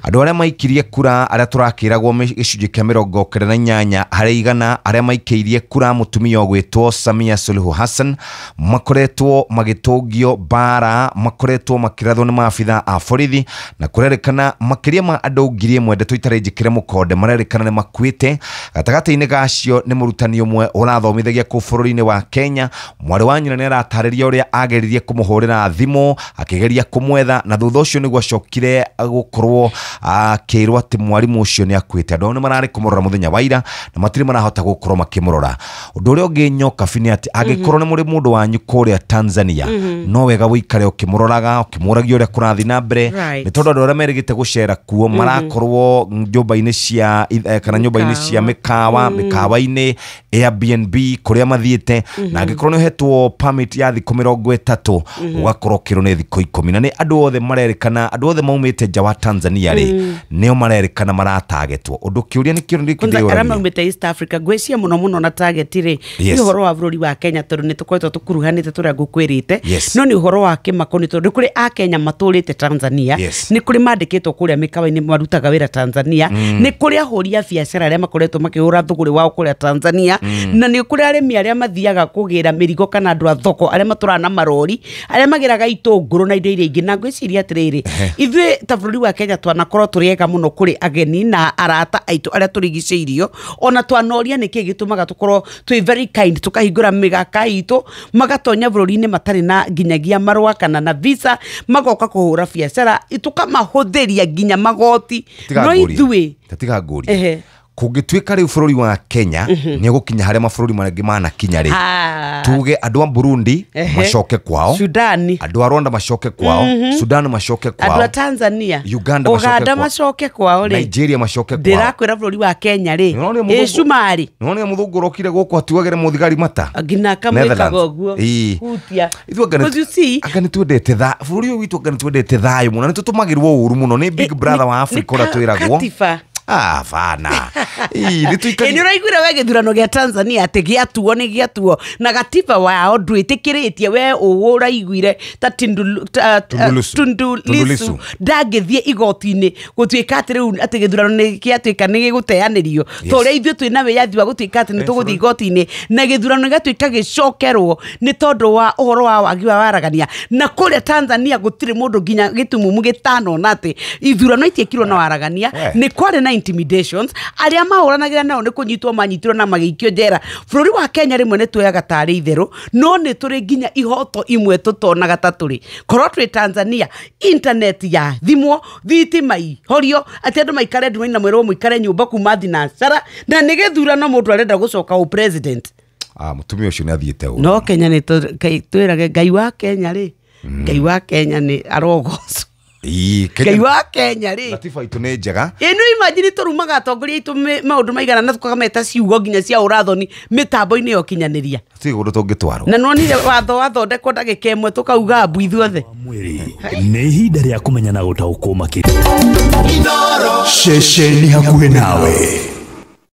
Andũ arĩa maikirie kura arĩa tũrakĩragwo gĩcunjĩ kĩa 98 harĩ igana arĩa maikĩirie kura mũtumia ũgwĩtwo Samia Suluhu Hassan makoretwo magĩtũngio mbara, makoretwo makĩrathwo nĩ maabitha a borithi, na kũrerĩkana makĩria ma andũ 1000 ndeto itarĩ njĩkĩre mũkonde marerĩkana nĩ makuĩte. Gatagatĩ-inĩ gacio nĩ mũrutani ũmwe ũrathomithagia kũu bũrũri-inĩ wa Kenya. Mwarĩ wa nyina nĩ aratarĩria ũrĩa ageririe kũmũhũrĩra thimũ akĩgeria kũmwetha, na thutha ũcio nĩguo acokire gũkorwo akĩrwo atĩ mwarimũ ũcio nĩ akuĩte. Andũ nĩ mararĩ kũmũrora mũthenya wa ira na matirĩ marahota gũkorwo makĩmũrora. Ũndũ ũrĩa ũngĩ Nyokabi nĩ atĩ angĩkorwo nĩ mũrĩ mũndũ wanyu kũrĩa Tanzania, no wega wĩikare ũkĩmũroraga ũkĩmũragia ũrĩa kũrathiĩ na mbere, nĩ tondũ andũ arĩa merĩgĩte gũcera kuo marakorwo nyũmba-inĩ cia kana nyũmba-inĩ cia mĩkawa, mĩkawa-inĩ, Airbnb kũrĩa mathiĩte, na angĩkorwo nĩ ũhetwo permit ya thikũ 30 ũgakorwo ũkĩrwo nĩ thikũ 10, na nĩ andũ othe marerĩkana, andũ othe maumĩte nja wa Tanzania rĩ nĩo marerĩkana maratagetwo. Ũndũ kĩũria nĩ kĩũria kwanza arĩa maumĩte East Africa ngwĩciria mũno mũno na target rĩ nĩ ũhoro wa bũrũri wa Kenya, tondũ nĩ tũkoretwo tũkuruhanĩte tũrĩa ngũkwĩrĩte, no nĩ ũhoro wa kĩmako nĩ tondũ nĩ kũrĩ Akenya matũrĩte Tanzania, nĩ kũrĩ mandĩkĩtwo kũrĩa mĩkawa-inĩ marutaga wĩra Tanzania, nĩ kũrĩ ahũri a biacara arĩa makoretwo makĩhũra thũgũrĩ wao kũrĩa Tanzania, na nĩ kũrĩ arĩmi arĩa mathiaga kũgĩra mĩrigo kana andũ a thoko arĩa matũraga na marori arĩa magĩraga itũngũrũ na indo iria ingĩ. Na ngwĩciria atĩrĩrĩ, ithuĩ ta bũrũri wa Kenya twanakorwo tũrĩ ega mũno kũrĩ ageni na arata aitũ arĩa tũrigicĩirio, ona twanoria nĩkĩ gĩtũmaga tũkorwo twĩ very kind, tũkahingũra mĩgaka itũ magatonya bũrũri-inĩ matarĩ na nginyagia marũa kana na visa, magoka kũhũra biacara, tũkamahũthĩria nginya magoti. No ithuĩ tiga ngũria kũngĩtuĩka rĩu bũrũri wa Kenya nĩ gũkinya harĩa mabũrũri mangĩ manakinya rĩ, tuge andũ a Burundi macoke kwao, Sudani, andũ a Rwanda macoke kwao, Sudan macoke kwao, andũ a Tanzania, Uganda macoke kwao, Nigeria macoke kwao. Ndĩrakwĩra bũrũri wa Kenya rĩ ĩ cumari nĩwonire mũthũngũ ũrokire gũkũ atuagĩre mũthigari mata nginya akamwĩkaga ũguo hutia. Ithuĩ anga nĩtwendete bũrũri ũyũ witũ, anga nĩtwendete thayũ mũno, nĩtũtũmagĩrwo ũru mũno nĩ Big Brother wa Africa ũrĩa twĩragwo. Bana. Nĩ ũraiguire we gĩthurano gĩa Tanzania atĩ gĩatuo nĩ gĩatuo, na gatiba wao ndwĩtĩkĩrĩtie we ũũ ũraiguire ta Tundu Lissu ndangĩthiĩ igoti-inĩ gũtuĩka atĩ rĩu atĩ gĩthurano nĩ gĩatuĩka nĩ gĩgũteanĩrio, ta ũrĩa ithuĩ twĩna wĩyathi wa gũtuĩka atĩ nĩ tũgũthiĩ igoti-inĩ na gĩthurano gĩgatuĩka gĩcokerwo nĩ tondũ wa ũhoro wa wagi wa waragania. Na kũrĩa Tanzania gũtirĩ mũndũ nginya gĩtumumu gĩtanona atĩ ithurano itiekirwo na waragania, nĩ kwarĩ na intimidations, arĩa mahũranagĩra nao nĩ kũnyitwo manyitirwo na magĩikio njera. Bũrũri wa Kenya rĩmwe nĩ tuoyaga tarĩ itherũ, no nĩ tũrĩ nginya ihoto imwe tũtonaga ta tũrĩ. Korwo twĩ Tanzania, internet ya thimwo, thitima ihorio, atĩ andũ maikare nduma-inĩ na mwĩrwo mũikare nyũmba kuma thinacara, na nĩ gĩthurano mũndũ arenda gũcoka ũ president. Mũtumia ũcio nĩ athiĩte ũru. No Kenya nĩ twĩrage Ngai wa Kenya rĩ, Ngai wa Kenya nĩ arogocwo. Ngai wa Kenya rĩ, gatiba itũ nĩ njega. Ĩno imagine tũrumaga atongoria aitũ maũndũ maigana na tũkameta ciugo nginya cia ũrathoni mĩtambo-inĩ ya ũkinyanĩria, ti ũndũ tũngĩtwarwo. Na nonire watho wathondekwo ndagĩka ĩmwe tũkauga mbu ithuothe. Nĩ ihinda rĩa kũmenya na gũtaũkwo makĩria. Ceceni hakuhĩ nawe.